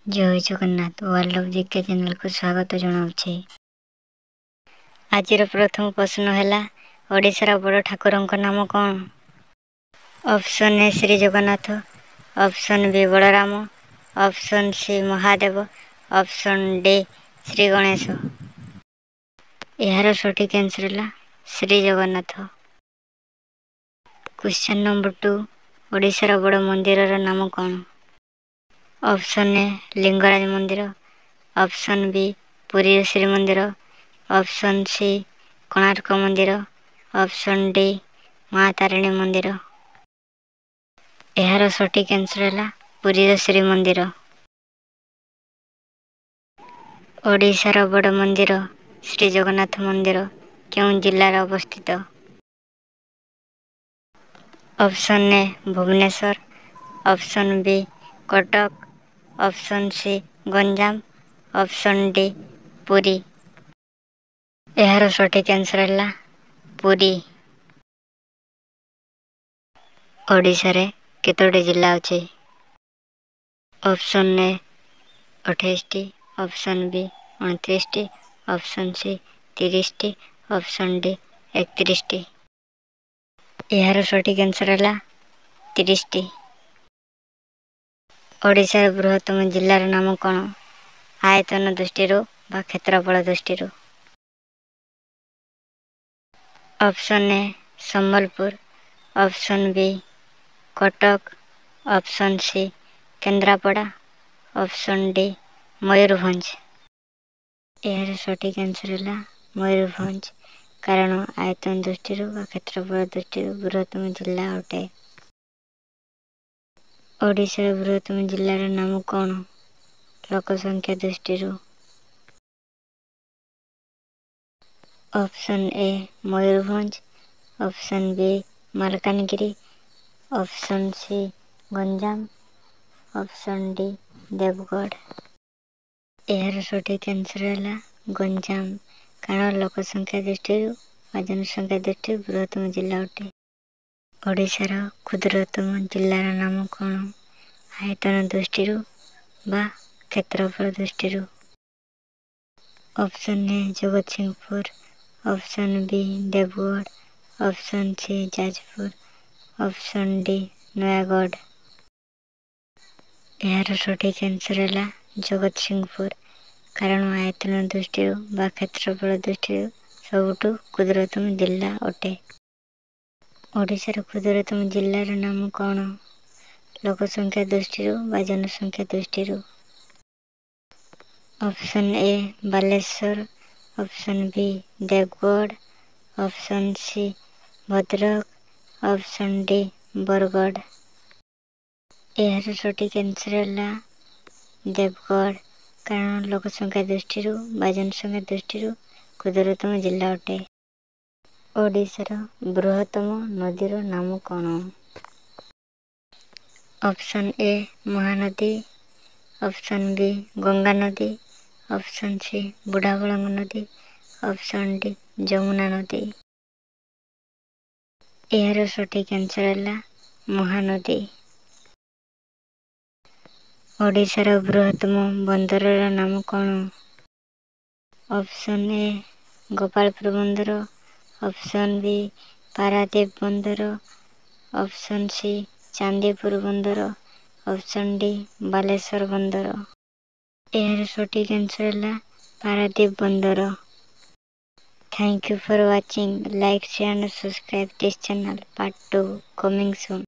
Jay Jagannath. World of GK ଚ୍ୟାନେଲକୁ ସ୍ୱାଗତ ଜଣାଉଛି। ଆଜିର ପ୍ରଥମ ପ୍ରଶ୍ନ ହେଲା, ଓଡ଼ିଶାର ବଡ଼ ଠାକୁରଙ୍କ ନାମ କ'ଣ? Option A Shri Jagannath, option B Balaram, option C Mahadev, option D Shri Ganesh. ଏହାର ସଠିକ୍ ଆନ୍ସର ହେଲା ଶ୍ରୀ ଜଗନ୍ନାଥ। କ୍ୱେଶ୍ଚନ୍ ନମ୍ବର 2, ଓଡ଼ିଶାର ବଡ଼ ମନ୍ଦିରର ନାମ କ'ଣ? ଅପସନ୍ ଏ ଲିଙ୍ଗରାଜ ମନ୍ଦିର, ଅପସନ୍ ବି ପୁରୀର ଶ୍ରୀମନ୍ଦିର, ଅପସନ୍ ସି କୋଣାର୍କ ମନ୍ଦିର, ଅପସନ୍ ଡି ମା ତାରିଣୀ ମନ୍ଦିର। ଏହାର ସଠିକ୍ ଆନ୍ସର ହେଲା ପୁରୀର ଶ୍ରୀମନ୍ଦିର। ଓଡ଼ିଶାର ବଡ଼ ମନ୍ଦିର ଶ୍ରୀ ଜଗନ୍ନାଥ ମନ୍ଦିର କେଉଁ ଜିଲ୍ଲାରେ ଅବସ୍ଥିତ? Option A Bhubaneswar, option B Cuttack, option C Ganjam, option D Puri. ଏହାର ସଠିକ୍ ଆନ୍ସର ହେଲା ପୁରୀ। ଓଡ଼ିଶାରେ କେତୋଟି ଜିଲ୍ଲା ଅଛି? ଅପସନ୍ ଏ 28ଟି, ଅପସନ୍ ବି 29ଟି, ଅପସନ୍ ସି 30ଟି, ଅପସନ୍ ଡି 31ଟି। ଏହାର ସଠିକ୍ ଆନ୍ସର ହେଲା 30ଟି। ଓଡ଼ିଶାର ବୃହତ୍ତମ ଜିଲ୍ଲାର ନାମ କ'ଣ, ଆୟତନ ଦୃଷ୍ଟିରୁ ବା କ୍ଷେତ୍ରଫଳ ଦୃଷ୍ଟିରୁ? Option A Sambalpur, option B Cuttack, option C Kendrapara, option D Mayurbhanj. ଏହାର ସଠିକ୍ ଆନ୍ସର ହେଲା ମୟୂରଭଞ୍ଜ, କାରଣ ଆୟତନ ଦୃଷ୍ଟିରୁ ବା କ୍ଷେତ୍ରଫଳ ଦୃଷ୍ଟିରୁ ବୃହତ୍ତମ ଜିଲ୍ଲା ଅଟେ। ଓଡ଼ିଶାର ବୃହତ୍ତମ ଜିଲ୍ଲାର ନାମ କ'ଣ, ଲୋକସଂଖ୍ୟା ଦୃଷ୍ଟିରୁ? Option A Mayurbhanj, option B Malkangiri, option C Ganjam, option D Deogarh. ଏହାର ସଠିକ୍ ଆନ୍ସର ହେଲା ଗଞ୍ଜାମ, କାରଣ ଲୋକସଂଖ୍ୟା ଦୃଷ୍ଟିରୁ ବା ଜନସଂଖ୍ୟା ଦୃଷ୍ଟିରୁ ବୃହତ୍ତମ ଜିଲ୍ଲା ଅଟେ। ଓଡ଼ିଶାର କ୍ଷୁଦ୍ରତମ ଜିଲ୍ଲାର ନାମ କ'ଣ, ଆୟତନ ଦୃଷ୍ଟିରୁ ବା କ୍ଷେତ୍ରଫଳ ଦୃଷ୍ଟିରୁ? Option A Jagatsinghpur, option B Deogarh, option C Jajpur, option D Nayagarh. ଏହାର ସଠିକ୍ ଆନ୍ସର ହେଲା ଜଗତସିଂହପୁର, କାରଣ ଆୟତନ ଦୃଷ୍ଟିରୁ ବା କ୍ଷେତ୍ରଫଳ ଦୃଷ୍ଟିରୁ ସବୁଠୁ କ୍ଷୁଦ୍ରତମ ଜିଲ୍ଲା ଅଟେ। ଓଡ଼ିଶାର କ୍ଷୁଦ୍ରତମ ଜିଲ୍ଲାର ନାମ କ'ଣ, ଲୋକସଂଖ୍ୟା ଦୃଷ୍ଟିରୁ ବା ଜନସଂଖ୍ୟା ଦୃଷ୍ଟିରୁ? Option A Balasore, option B Deogarh, option C Bhadrak, option D Bargarh. ଏହାର ସଠିକ୍ ଆନ୍ସର ହେଲା ଦେବଗଡ଼, କାରଣ ଲୋକସଂଖ୍ୟା ଦୃଷ୍ଟିରୁ ବା ଜନସଂଖ୍ୟା ଦୃଷ୍ଟିରୁ କ୍ଷୁଦ୍ରତମ ଜିଲ୍ଲା ଅଟେ। ଓଡ଼ିଶାର ବୃହତ୍ତମ ନଦୀର ନାମ କ'ଣ? Option A Mahanadi, option B Ganga ନଦୀ, ଅପସନ୍ ସି ବୁଢ଼ାବଳଙ୍ଗ ନଦୀ, ଅପସନ୍ ଡି ଯମୁନା ନଦୀ। ଏହାର ସଠିକ୍ ଆନ୍ସର ହେଲା ମହାନଦୀ। ଓଡ଼ିଶାର ବୃହତ୍ତମ ବନ୍ଦରର ନାମ କ'ଣ? ଅପସନ୍ ଏ ଗୋପାଳପୁର ବନ୍ଦର, ଅପସନ୍ ବି ପାରାଦୀପ ବନ୍ଦର, ଅପସନ୍ ସି ଚାନ୍ଦିପୁର ବନ୍ଦର, ଅପସନ୍ ଡି ବାଲେଶ୍ୱର ବନ୍ଦର। ଏହାର ସଠିକ୍ ଆନ୍ସର ହେଲା ପାରାଦୀପ ବନ୍ଦର। Thank you for watching. Like, share and subscribe this channel. Part 2 coming soon.